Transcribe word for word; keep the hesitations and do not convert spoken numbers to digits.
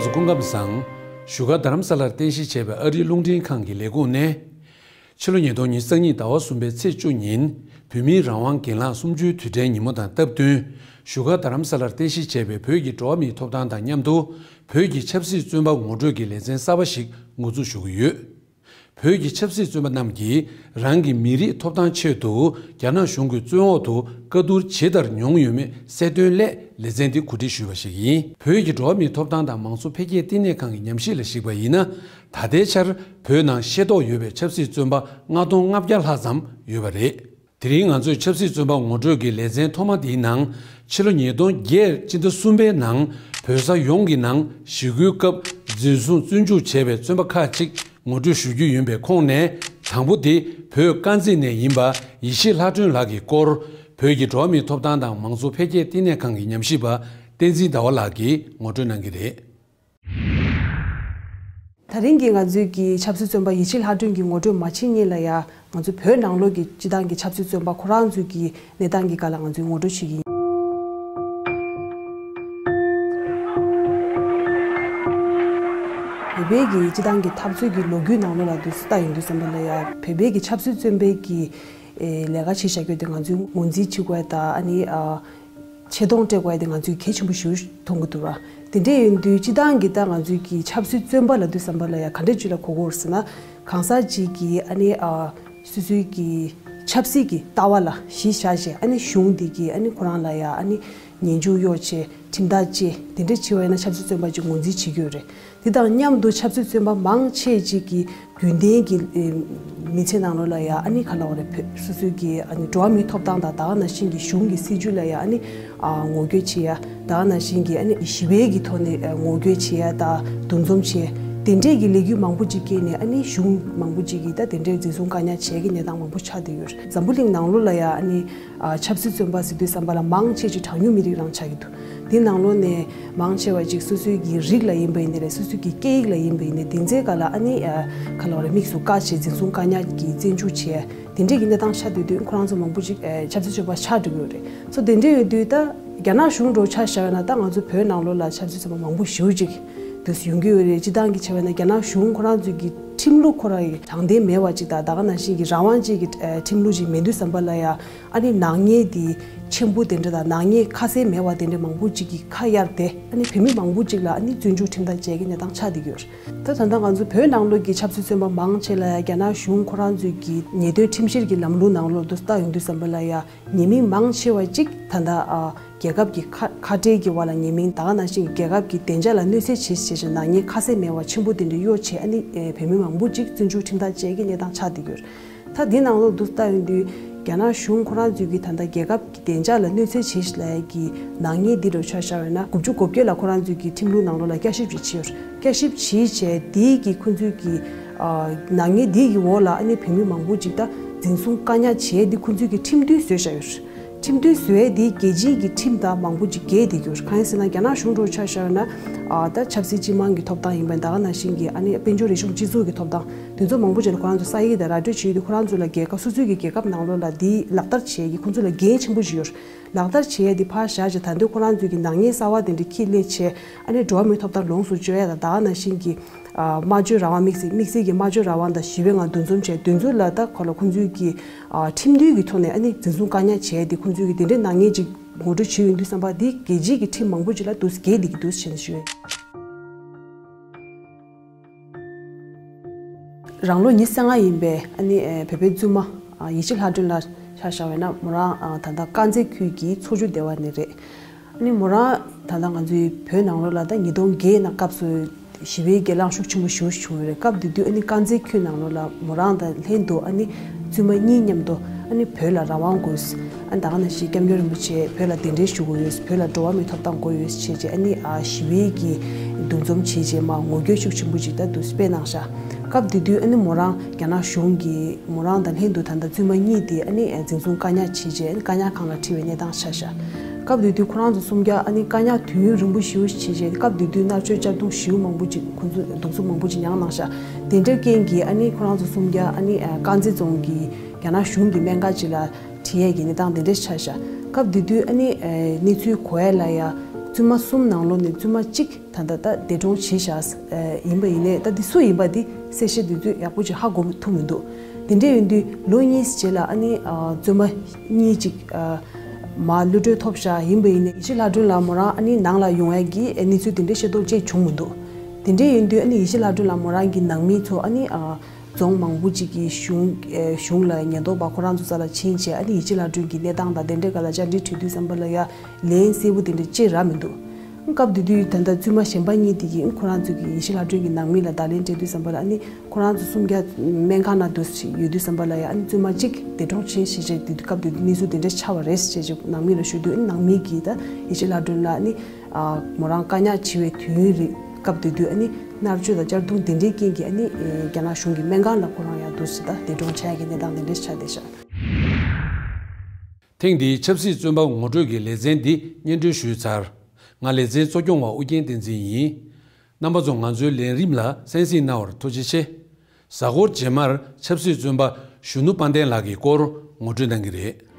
སྐུ་ཁམས་བཟང་། བཞུགས་སྒར་རྡ་རམ་ས་ལར་རྟེན་གཞི་བྱས་པའི་ཨ་རིའི་རླུང་འཕྲིན་ཁང་གི་ལས་ཁུངས་ནས། ཕྱི་ལོ་ཉིས་སྟོང་ཉི་ཤུ་རྩ་གཉིས་ཟླ་བ་གསུམ་པའི་ཚེས་བཅུ་ཉིན། བོད་མིའི་རང་དབང་སྒེར་ལངས་གསུམ་བཅུའི་དུས་དྲན་ཉིན་མོ་དང་སྟབས་བསྟུན། བཞུགས་སྒར་རྡ་རམ་ས་ལར་རྟེན་གཞི་བྱས་པའི་བོད་ཀྱི་འགྲོ་བ་མིའི་ཐོབ་ཐང་དང་མཉམ་དུ། བོད་ཀྱི་ཆབ་སྲིད་བཙོན་པ་ངོ་སྤྲོད་ཀྱི་ལེ་ཚན་གསར་པ་ཞིག་འགོ་འཛུགས་ཞུ་གི་ཡོད། བོད་ཀྱི་ཆབ་སྲིད་བཙོན་པ་རྣམས་ཀྱིས་རང་གི་མི་རིགས་ཐོབ་ཐང་ཆེད་དུ་རྒྱ་ནག་གཞུང་གི་བཙོན་འོག་ཏུ་བཀའ་བསྡུར་ཇི་ལྟར་མྱོང་ཡོད་མེད་གསལ་སྟོན་སླད་ལེ་ཚན་འདི་གོ་སྒྲིག་ཞུས་པ་ཞིག་ཡིན། བོད་ཀྱི་འགྲོ་བ་མིའི་ཐོབ་ཐང་དང་མང་གཙོ་འཕེལ་རྒྱས་བསྟི་གནས་ཁང་གི་ཉམས་ཞིབ་ལ་གཞིགས་པ་ཡིན་ན། ད་ལྟའི་ཆར་བོད་ནང་ཤེས་རྟོགས་ཡོད་པའི་ཆབ་སྲིད་བཙོན་པ་ལྔ་སྟོང་ལྔ་བརྒྱ་ལྷག་ཙམ་ཡོད་པ་རེད། དེ་རིང་ང་ཚོས་ཆབ་སྲིད་བཙོན་པ་ངོ་སྤྲོད་ཀྱི་ལེ་ཚན་ཐོག་མ་འདིའི་ནང་། ཕྱི་ལོ་ཉིས་སྟོང་བརྒྱད་སྤྱི་ཟླ་གསུམ་པའི་ནང་བོད་ས་ཡོངས་ཀྱི་ནང་ཞི་རྒོལ་སྐབས་འཛིན་བཟུང་བཙོན་འཇུག་བྱས་པའི་བཙོན་པ་ཁག་ཅིག་ངོ་སྤྲོད་ཞུ་རྒྱུ་ཡིན་པའི་ཁོངས་ནས། དང་པོ་དེ་བོད་དཀར་མཛེས་ནས་ཡིན་པ་ཡེ་ཤེས་ལྷ་སྒྲོན་ལགས་ཀྱི་སྐོར། བོད་ཀྱི་འགྲོ་བ་མིའི་ཐོབ་ཐང་དང་མང་གཙོ་འཕེལ་རྒྱས་བསྟི་གནས་ཁང་གི་ཉམས་ཞིབ་པ་བསྟན་འཛིན་ཟླ་བ་ལགས་ཀྱིས་ངོ་སྤྲོད་གནང་གི་རེད། ད་རིང་གི་ང་ཚོའི་གི་ཆབ་སྲིད་བཙོན་པ་ཡེ་ཤེས་ལྷ་སྒྲོན་གྱི་ངོ་སྤྲོད་མ་བྱེད་སྔོན་ལ་ཡ། ང་ཚོ་བོད་ནང་ལོགས་ཀྱི་སྤྱི་བཏང་གི་ཆབ་སྲིད་བཙོན་པ་ཁོ་རང་ཚོའི་གི་གནས་སྟངས་ཀྱི་སྒང་ལ་ང་ཚོས་ངོ་སྤྲོད་བྱེད་ཀྱི་ཡིན། བོད་པའི་གི་སྤྱི་བཏང་གི་འཐབ་རྩོད་ཀྱི་ལོ་རྒྱུས་ནང་ལོགས་ལ་དུས་སུ་ལྟ་ཡོང་དུས་ཙམ་པ་ལ་ཡ། བོད་པའི་གི་ཆབ་སྲིད་བཙོན་པའི་གི་ལས་ཀ་བྱེད་བཞག་རྒྱུ་དེ་ང་ཚོས་ངོས་འཛིན་བྱེད་དགོས་ད། ཨ་ནི་ཨ། ཆེ་མཐོང་སྤྲད་དགོས་ཡ་དེ་ང་ཚོས་གལ་ཆེན་པོ་ཞེ་པོ་མཐོང་གི་འདུག་ར། དེ་འདྲ་ཡིན་དུས་སྤྱི་བཏང་གི་ད་ང་ཚོའི་གི་ཆབ་སྲིད་བཙོན་པ་ལབ་དུས་ཙམ་པ་ལ་ཡ་ག་འདྲ་ཅིག་ལ་གོ་དགོས་རེད་ཟེར་ན། གང་ཟག་ཅིག་གིས་ཨ་ནི་ཨ། སོ་སོའི་གི་ཆབ་སྲིད་ཀྱི་ལྟ་བ་ལ་གཞི་བཞག་བྱས། ཨ་ནི་གཞུང་འདི་གིས་ཨ་ནི་ཁོ་རང་ལ་ཡ་ཨ་ནི་ཉེས་འཛུགས་གཡོག་བྱས། ཁྲིམས་ཐག་བཅད། དེ་འདྲ་བྱས་པ་ཡིན་ན་ཆབ་སྲིད་བཙོན་པ་ཅིག་ངོས་འཛིན་བྱེད་ཀྱི་ཡོད་རེད། དེ་དང་མཉམ་དུ་ཆབ་སྲིད་བཙོན་པ་མང་ཆེ་ཅིག་གིས་རྒྱུན་ལྡན་གྱི་ཨེ། མི་ཚེ་ནང་ལོགས་ལ་ཡ་ཨ་ནི་ག་ལབ་དགོས་རེད། བོད་སོ་སོའི་གི་ཨ་ནི་འགྲོ་བ་མིའི་ཐོབ་ཐང་དང་ད་ག་ནང་བཞིན་གྱི་གཞུང་གི་སྲིད་བྱུས་ལ་ཡ་ཨ་ནི་ཨ། ངོ་རྒོལ་བྱེད་ཡ། ད་ག་ནང་བཞིན་གྱི་ཨ་ནི་ཞི་བའི་གི་ཐོག་ནས་ཨ། ངོ་རྒོལ་བྱེད་ཡ་དང་འདུ་འཛོམས་བྱེད་ཡ། དེ་འདྲས་ཀྱི་ལས་འགུལ་མང་པོ་ཅིག་སྐྱེས་ནས་ཨ་ནི་གཞུང་མང་པོ་ཅིག་གིས་ད་དེ་འདྲས་འཛིན་བཟུང་བཀག་ཉར་བྱེད་ཀྱི་གནས་སྟངས་མང་པོ་ཆགས་བསྡད་ཡོད་རེད། འཛམ་བུ་གླིང་ནང་ལོགས་ལ་ཡ་ཨ་ནི། ཨ། ཆབ་སྲིད་བཙོན་པ་ཟེར་དུས་ཙམ་པ་ལ་མང་ཆེ་ཅིག་གྲངས་ཉུང་མི་རིགས་རང་ཆགས་ཀྱི་འདུག་དེ་ནང་ལོགས་ནས་མང་ཆེ་བ་ཅིག་སོ་སོའི་གི་རིགས་ལ་ཡིན་པ་ཡིན་ནའི་རེད། སོ་སོའི་གི་སྐད་ཡིག་ལ་ཡིན་པ་ཡིན་ནའི་དེ་ཚོའི་སྒང་ལ་ཨ་ནི་ཨ། ག་ལབ་དགོས་རེད། དམིགས་སུ་བཀར་བྱས་འཛིན་བཟུང་བཀག་ཉར་གྱིས་བཙོན་འཇུག་བྱས། དེ་འདྲས་ཀྱི་གནས་སྟངས་ཆགས་བསྡད་དུས་ཁོ་རང་ཚོ་མང་པོ་ཅིག་ཨ། ཆབ་སྲིད་བཙོན་པ་ཆགས་འགྲོ་གི་ཡོད་རེད། སོ་དེ་འདྲས་ཡོད་དུས་ད་རྒྱ་ནག་གཞུང་འདྲ་ཆ་བཞག་ཡོད་ན། ད་ང་ཚོ་བོད་ནང་ལོགས་ལ་ཆབ་སྲིད་བཙོན་པ་མང་པོ་ཞེ་པོ་ཅིག་དུ་ཡོང་གི་ཡོད་རེད། སྤྱི་བཏང་གི་བྱས་པ་ཡིན་ན་རྒྱ་ནག་གཞུང་ཁོ་རང་ཚོའི་གི་ཁྲིམས་ལུགས་ཁོ་རང་གི་དྲང་བདེན་མེད་པ་ཅིག་དང་། ད་ག་ནང་བཞིན་གྱི་རང་དབང་ཅན་གྱི་ཨ། ཁྲིམས་ལུགས་ཅིག་མེད་དུས་ཙམ་པ་ལ་ཡ། ཨ་ནི་ནག་ཉེས་འདི་ཆེན་པོ་དེ་འདྲ་དང་ནག་ཉེས་ཁ་གསལ་མེད་པ་དེ་འདྲ་མང་པོ་ཅིག་གིས་ཁ་གཡར་ཏེ། ཨ་ནི་བོད་མི་མང་པོ་ཅིག་ལ་ཨ་ནི་བཙོན་འཇུག་ཁྲིམས་ཐག་བཅད་ཀྱི་གནས་སྟངས་ཆགས་བསྡད་ཀྱི་ཡོད་རེད། ད་ད་ལྟ་ང་ཚོ་བོད་ནང་ལོགས་ཀྱི་ཆབ་སྲིད་བཙོན་པ་མང་ཆེ་ལ་ཡ་རྒྱ་ནག་གཞུང་ཁོ་རང་ཚོའི་གི་ཉེས་དོན་ཁྲིམས་བཤེར་གྱི་ལམ་ལུགས་ནང་ལོགས་སུ་ལྟ་ཡོང་དུས་ཙམ་པ་ལ་ཡ། ཉེས་མིང་མང་ཆེ་བ་ཅིག་ད་ལྟ་ཨ། རྒྱལ་ཁབ་ཀྱི་ཁ་ཁ་བྲལ་གྱི་དབང་ལ་ཉེས་མིང་། ད་ག་ནང་བཞིན་གྱི་རྒྱལ་ཁབ་ཀྱི་བདེ་འཇགས་ལ་གནོད་འཚེ་བྱེད་བྱེད་བཞིན་ནག་ཉེས་ཁ་གསལ་མེད་པ་ཆེན་པོ་དེ་འདྲ་གཡོག་བྱས། ཨ་ནི་ཨེ། བོད་མི་མང་པོ་ཅིག་བཙོན་འཇུག་ཁྲིམས་ཐག་བཅད་ཀྱི་གནས་སྟངས་ཆགས་བསྡད་ཡོད། ད་འདི་ནང་ལོགས་སུ་ལྟ་ཡོང་དུས་རྒྱ་ནག་གཞུང་ཁོ་རང་ཚོས་ཀྱི་ད་ལྟ་རྒྱལ་ཁབ་ཀྱི་བདེ་འཇགས་ལ་གནོད་འཚེ་བྱེད་བཞིན་ལ་ཡ་གི་ནག་ཉེས་འདི་འདྲ་ཆ་བཞག་ཡོད་ན། དགུ་བཅུ་གོ་བརྒྱད་ལ་ཁོ་རང་ཚོས་ཀྱི་ཁྲིམས་ལུགས་ནང་ལོགས་ལ་བསྐྱར་ཞིབ་ཅིག་བྱས་ཡོད། བསྐྱར་ཞིབ་བྱས་བྱས་དེའི་གི་ཁོ་ཚོས་ཀྱི་ཨ། ནག་ཉེས་འདི་གི་འོག་ལ་ཨ་ནི་བོད་མི་མང་པོ་ཅིག་ད་འཛིན་བཟུང་བཀག་ཉར་བྱས་ཏེ་ཁོ་ཚོས་ཀྱི་ཁྲིམས་མཐུན་བཟོས་བཞག་ཡོད། ཁྲིམས་མཐུན་བཟོས་ཏེ་རྒྱལ་སྤྱིའི་གི་ཁྲིམས་དང་མང་པོ་ཅིག་འགལ་བསྡད་ཀྱི་ཡོད། གང་ཡིན་ཟེར་ན་རྒྱ་ནག་གཞུང་འདྲ་ཆ་བཞག་ན། ཨ། ད་ཆབ་སྲིད་སྤྱི་དམངས་ཀྱི་ཐོབ་ཐང་ཡིན་པ་ཡིན། ད་ག་ནང་བཞིན་གྱི་ཨ་ནི་དཔལ་འབྱོར་རིག་གཞུང་སྤྱི་ཚོགས་ཀྱི་ཐོབ་ཐང་དེ་ཚོ་མང་པོ་ཅིག་ལ་ཁོ་རང་ཚོ་ས་ཡིག་དང་ར་སྤྲོད་བྱེད་ཡོད་དུས། ཁོ་རང་ཚོ་ལ་རྒྱལ་ཁབ་སོ་སོའི་གི་རྒྱལ་ཁབ་ནང་ལོགས་ལ་འདི་ལག་བསྟར་བྱེད་ཀྱི་ཁོ་ཚོ་ལ་འགན་ཆེན་པོ་ཞིག་ཡོད། ལག་བསྟར་བྱེད་ཡ་འདི་ཕར་བཞག་བྱས། ད་དུང་ཁོ་རང་ཚོའི་གི་ནག་ཉེས་གསར་པ་དེ་འདྲ་ཁྱི་ལས་བྱས། ཨ་ནི་འགྲོ་བ་མིའི་ཐོབ་ཐང་ལོངས་སུ་སྤྱོད་ཡ་དང་། ད་ག་ནང་བཞིན་གྱི་ཨ། སྨྲ་བརྗོད་རང་དབང་། དམིགས་བསལ་དམིགས་བསལ་གྱི་སྨྲ་བརྗོད་རང་དབང་དང་ཞི་བའི་ངང་འདུ་འཛོམས་བྱས། དེ་ཚོ་ལ་ད་ག་ལ་ཁོང་ཚོའི་གི་ཨ། ཁྲིམས་མཐུན་གྱི་ཐོག་ནས་ཨ་ནི་འཛིན་བཟུང་བཀག་ཉར་བྱས་ཏེ། ཁོང་ཚོའི་གི་དེ་འདྲའི་ནག་ཉེས་ཅིག་ངོ་སྤྲོད་བྱས་ཡོང་དུས་ཙམ་པ། འདི་རྒྱལ་སྤྱིའི་གི་ཁྲིམས་མང་པོ་ཅིག་ལ་འདུག་འགལ་བསྡད་ཀྱི་འདུག་ཟེར་ནས་ཞུ་ཡ་ཡིན། རང་ལོ་ཉི་ཤུ་རྩ་ལྔ་ཡིན་པའི་ཨ་ནི་ཨེ། བོད་པའི་བཙུན་མ་ཨ། ཡེ་ཤེས་ལྷ་སྒྲོན་ལགས་ཆ་བཞག་པ་ཡིན་ན། མོ་རང་ཨ། ད་ལྟ་དཀར་མཛེས་ཁུལ་གྱི་མཚོ་ཆུ་སྡེ་བ་ནས་རེད། ཨ་ནི་མོ་རང་ད་ལྟ་ང་ཚོའི་བོད་ནང་ལོགས་ལ་ད་ཉིས་སྟོང་བརྒྱད་ནང་སྐབས་སུ་ཞི་བའི་གྱེན་ལངས་ཤུགས་ཆེན་པོ་ཞེ་པོ་བྱུང་ཡོད་རེད། སྐབས་དེ་དུས་ཨ་ནི་དཀར་མཛེས་ཁུལ་ནང་ལོགས་ལ་མོ་རང་དང་ལྷན་དུ་ཨ་ནི་བཙུན་མ་གཉིས་མཉམ་དུ་ཨ་ནི་བོད་ལ་རང་དབང་དགོས། ཨ། ད་ག་ནང་བཞིན་སྐྱབས་མགོན་རིན་པོ་ཆེ་བོད་ལ་གདན་འདྲེན་ཞུ་དགོས་ཡོད། བོད་ལ་འགྲོ་བ་མིའི་ཐོབ་ཐང་དགོས་ཡོད་ཅེས་བྱས། ཨ་ནི་ཨ། ཞི་བའི་གི་འདུ་འཛོམས་བྱས་རྗེས་མར་ངོ་རྒོལ་ཤུགས་ཆེན་པོ་ཅིག་ད་དུ་སྤེལ་གནང་ཤག་སྐབས་དེ་དུས་ཨ་ནི་མོ་རང་རྒྱ་ནག་གཞུང་གིས་མོ་རང་དང་ལྷན་དུ་ད་ལྟ་བཙུན་མ་གཉིས་དེ་ཨ་ནི་འཛིན་བཟུང་བཀག་ཉར་བྱས་རྗེས། ཨ་ནི་བཀག་ཉར་ཁང་ལ་ཁྲིད་པའི་གནས་སྟངས་ཆགས་ཤག་སྐབས་དེ་དུས་ཁོ་རང་ཚོ་སུམ་བརྒྱ་ཨ་ནི་བཀག་ཉར་དུས་ཡུན་རིང་པོ་ཞེ་པོ་བྱས་རྗེས། སྐབས་དེ་དུས་མནར་གཅོད་གཅར་རྡུང་ཞེ་པོ་མང་པོ་ཅིག་ཁོ་ཚོ་གདུང་སེམས་མང་པོ་ཅིག་མྱངས་གནང་ཤག་དེ་འདྲའི་རྐྱེན་གྱིས་ཨ་ནི་ཁོ་རང་ཚོ་སུམ་བརྒྱ་ཨ་ནི་དཀར་མཛེས་རྫོང་གི་རྒྱ་ནག་གཞུང་གི་སྨན་ཁང་ཅིག་ལ་ཁྲིད་ཡས་ཀྱི་གནས་སྟངས་དེ་འདྲ་ཆགས་ཤག་སྐབས་དེ་དུས་ཨ་ནི་གནས་ཚུལ་གོ་ཡས་ལ་ཡ་ བཙུན་མ་གསུམ་ནང་ལོགས་ནས་བཙུན་མ་གཅིག་ད་ལྟ་ད་འདས་གྲོངས་བྱས་བཞག་ཡིན་པ་ཡིན་ནའི། ད་འདི་སུ་ཡིན་པ་འདི་གསལ་བཤད་དེ་ཚོ་ཡག་པོ་ཅིག་ཧ་གོ་ཐུབ་མི་འདུག་དེ་འདྲ་ཡིན་དུས་ལོ་གཉིས་རྗེས་ལ་ཨ་ནི་བཙུན་མ་གཉིས་ཅིག་མར་གློད་གྲོལ་ཐོབ་བཞག་ཡིན་པ་ཡིན་ནའི། ཡེ་ཤེས་ལྷ་སྒྲོན་ལགས་མོ་རང་ཨ་ནི་ནང་ལ་ཡོང་ཡ་གི་གནས་ཚུལ་དེ་འདྲ་ཤེས་རྟོགས་ཅིག་བྱུང་མི་འདུག་དེ་འདྲ་ཡིན་དུས་ཨ་ནི་ཡེ་ཤེས་ལྷ་སྒྲོན་ལགས་མོ་རང་གི་ནང་མི་ཚོ་ཨ་ནི་རྫོང་མང་པོ་ཅིག་གི་གཞུང་གཞུང་ལ་ཉེན་རྟོག་པ་ཁོ་རང་ཚོ་རྩ་ལ་ཕྱིན་བྱས། ཨ་ནི་ཡེ་ཤེས་ལྷ་སྒྲོན་གྱི་གནས་སྟངས་དང་དེ་འདྲའི་སྒང་ལ་བཅར་འདྲི་དྲི་དུས་ཙམ་པ་ལ་ཡ་ལན་གསལ་པོ་དེ་འདྲ་ཅིག་རག་མི་འདུག་སྐབས་དེ་དུས་ད་ལྟ་བཙུན་མ་གཞན་པ་གཉིས་དེ་གིས་ཁོ་རང་ཚོ་གི་ཡེ་ཤེས་ལྷ་སྒྲོན་གྱི་ནང་མི་ལ་བརྡ་ལན་སྤྲད་དུས་ཙམ་པ་ལ། ཨ་ནི་ཁོ་རང་ཚོ་སུམ་བརྒྱ་སྨན་ཁང་ནང་འདུག་ཡོད་དུས་ཙམ་པ་ལ་ཡ། ཨ་ནི་བཙུན་མ་གཅིག་འདས་གྲོངས་ཕྱིན་ཞེས་བྱས། དེ་དུས་སྐབས་དེ་དུས་གནས་ཚུལ་དེ་འདྲ་ཆགས་པ་རེད་ཅེས་ནང་མི་ལ་ཞུ་དུས། ཨ་ནི་ནང་མི་གིས་ད་ཡེ་ཤེས་ལྷ་སྒྲོན་ལ་ཨ་ནི་མོ་རང་བཀག་ཉར་བྱེད་པའི་དུས་ཡུན་རིང་། སྐབས་དེ་དུས་ཨ་ནི་མནར་གཅོད་དང་གཅར་རྡུང་དེ་འདྲའི་རྐྱེན་གྱིས་ཨ་ནི་རྒྱ་ནག་གཞུང་གི་སྨན་ཁང་ལ་ཁོ་རང་ཡང་འདུག་སེ་ད་འདས་གྲོངས་ཆགས་ཡ་གི་གནས་སྟངས་དེ་འདྲ་ཆགས་བསྡད་ཤག་ཐེངས་འདིའི་ཆབ་སྲིད་བཙོན་པ་ངོ་སྤྲོད་ཀྱི་ལེ་ཚན་འདི་སྙན་སྒྲོན་ཞུས་ཚར། ང་ལེ་ཚན་གཙོ་སྐྱོང་བ་ཨུ་རྒྱན་བསྟན་འཛིན་ཡིན། རྣམ་པ་ཚོ་ང་ཚོའི་ལས་རིམ་ལ་གསན་གཟིགས་གནང་བར་ཐུགས་རྗེ་ཆེ། གཟའ་འཁོར་རྗེས་མར་ཆབ་སྲིད་བཙོན་པ་གཞོན་ནུ་དཔལ་ལྡན་ལགས་ཀྱི་སྐོར་ངོ་སྤྲོད་གནང་གི་རེད།